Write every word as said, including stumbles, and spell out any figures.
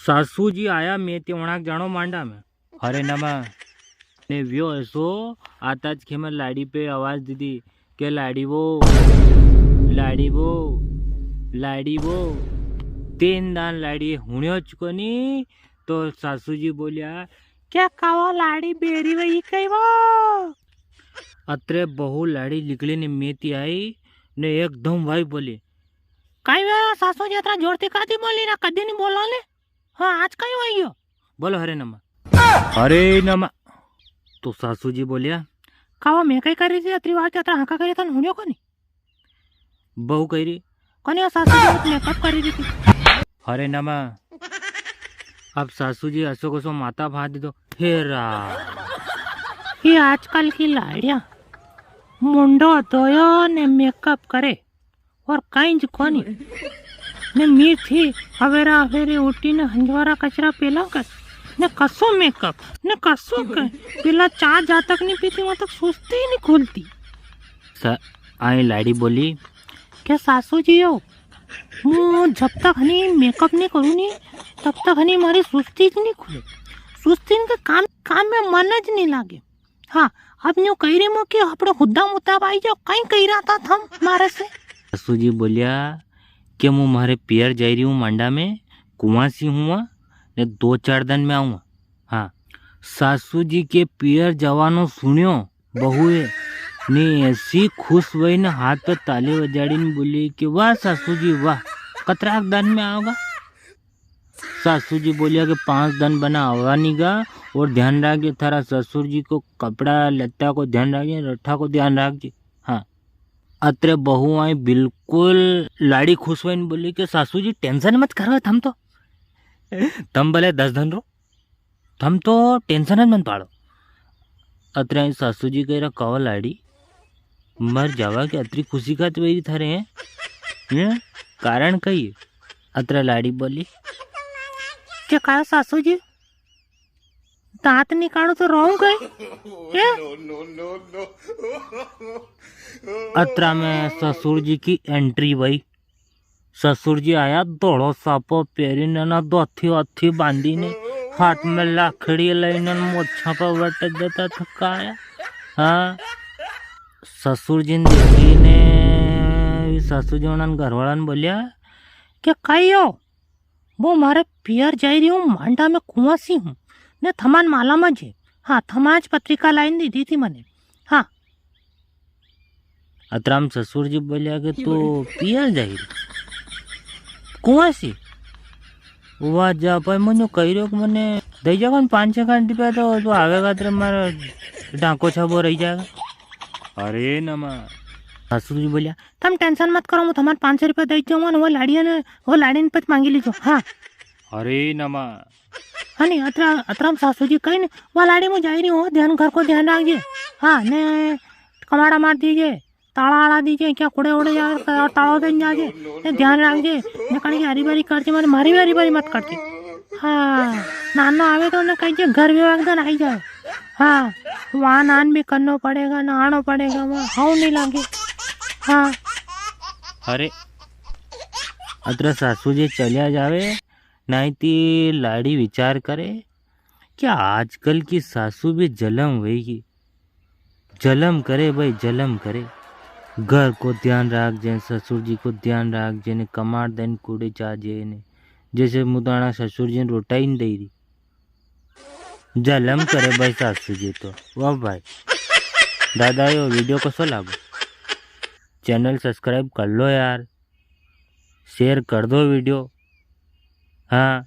सासू जी आया, मैं ते वणाक जाणो मांडा में। हरे नमा। ने व्यो ऐसो, आताज खेमर लाड़ी पे आवाज दीदी के, "लाड़ी वो, लाड़ी वो, लाड़ी वो।" तीन दान लाड़ी हुण्यो च कोनी, तो सासू जी बोलिया, "क्या कावा लाड़ी बेरी वही कई वो?" अतरे बहु लाड़ी निकली ने मेती आई, ने एकदम वाई बोली, "काई वे सासू जी, अतरा जोर ती कादी बोली ना, कदी नी बोला ले? हाँ, आज काई वही गयो? बोलो हरे नमा।" हरे नमा। तो सासू जी बोलिया, "कावा मैं काई करी थी, अतरी वार के अतरा हाका करे, तन हुण्यो कोनी?" बहु कई री, "कोनी, ओ सासू जी, मैं मेकअप करी री थी।" हरे नमा। अब सासू जी असो कसो माता फाड़ दीदो, "हे राम, ये आजकल की लाड़िया मुंडो धोयो ने मेकअप करे और काई ज कोनी। ने मी थी अवेरा अवेरे उठी ने हंजवारा कचरा पेला कर, ने कसो मेकअप, ने कसो कर, पेला चा जा तक नी पीती, वहां तक सुस्ती ही नी खुलती।" स-, आई लाड़ी बोली, "के सासू जी हो, मु जब तक हनी मेकअप नी करूँ नी, तब तक हनी मारी सुस्ती ज नी खुले। सुस्ती के काम, काम में मन ज नी लागे। हाँ, अब न्यू कई री मु के अपने हुद्दा मुद्दा पे आई जाओ, काई कई रा था थम मारे से?" सासू जी बोलिया के मु मारे पियर जाई री हूँ मांडा में, कुंवासी हूँ, ने दो चार दन में आऊँ। हाँ, सासू जी के पियर जवानो सुण्यो बहुए ने ऐसी खुश वई ने हाथ पे ताली वजाड़ी ने बोली कि "वाह सासू जी वाह, कतराक दन में आओगा?" सासू जी बोलिया कि "पांच दन बना आवा नी गा, और ध्यान राखजे थारा ससुर जी को कपड़ा लत्ता को ध्यान राखजे, रठा को ध्यान राखजे।" हाँ, अतरे बहु आई बिल्कुल लाड़ी खुश वई ने बोली कि "सासू जी टेंशन मत करो, थम तो, थम भले दस दन रो, थम तो टेंशन ज मत पाड़ो।" अतरे सासू जी कई रा, "कावा लाड़ी, मर जावा के अतरी खुशी का तो वई थारे हैं? हैं? कारण कई है?" अतरे लाड़ी बोली, "के कायो सासू जी, दांत निकालू तो रोऊं कई? हैं?" अतरा में ससुर जी की एंट्री वई। ससुर जी आया धोलो साफो पेरी ने ना धोती वोती बांधी ने, हाथ में लाकड़ी लई ने मोछा पे वट देता थका आया। हाँ, ससुर जी ने देखी ने ससुर जी उन्होंने घर वाला ने बोलिया कि "काई हो, वो मारे पियर जाई री हूँ, मांडा में कुंवासी हूँ, ने थमान माला में जे, हाँ, थमाज पत्रिका लाइन दी दी थी मने, हाँ।" अतराम ससुर जी बोलिया कि "तू पियर जाई री? कुंवासी? वाह जा भाई, मने कही रह्यो कि मने दई जागा पाँच सौ रुपया, तो तू आवेगा तेरे मारा ढांको छाबो रही जाएगा।" अरे नमा। ससुर जी बोलिया, "तम टेंशन मत करो, मु तमारे पाँच सौ रुपया दई जाऊंगा ने, वो लाड़िया ने, वो लाड़ी ने पत मांगी लीजो।" हाँ। अरे नमा। हाँ नी, अतरा, अतराम सासू जी कही ने, "वा लाड़ी, मु जाई री हूँ, ध्यान, घर को ध्यान राखजे। हाँ, ने कमाड़ा मार दीजे, ताला आला दीजे, क्या कुड़े उड़े जा, ताला दे जाजे, ने ध्यान राखजे, ने कणी की हरी भरी करजे, मारे, मारी भी हरी भरी मत करजे। हाँ, नानो आवे तो उन्हें कहीजे, घर विभाग दन आई जाए। हाँ, वहाँ नान भी करनो पड़ेगा, नहानो पड़ेगा, वहाँ हाउ नी लागे।" हाँ। अरे, अतरा सासू जी चलिया जावे, नाई ती लाड़ी विचार करे, क्या आजकल की सासू भी जलम वेगी? जलम करे भाई, जलम करे। घर को ध्यान राखजे, ससुर जी को ध्यान राखजे ने, कमाड़ दन कुड़े जाजे ने। जैसे मुदाना ससुर जी ने रोटा ही नी दई री। जलम करे भाई सासू जी तो। वाह भाई। दादा, यो video कसो लागो? Channel subscribe कर लो यार। Share कर दो video। हाँ,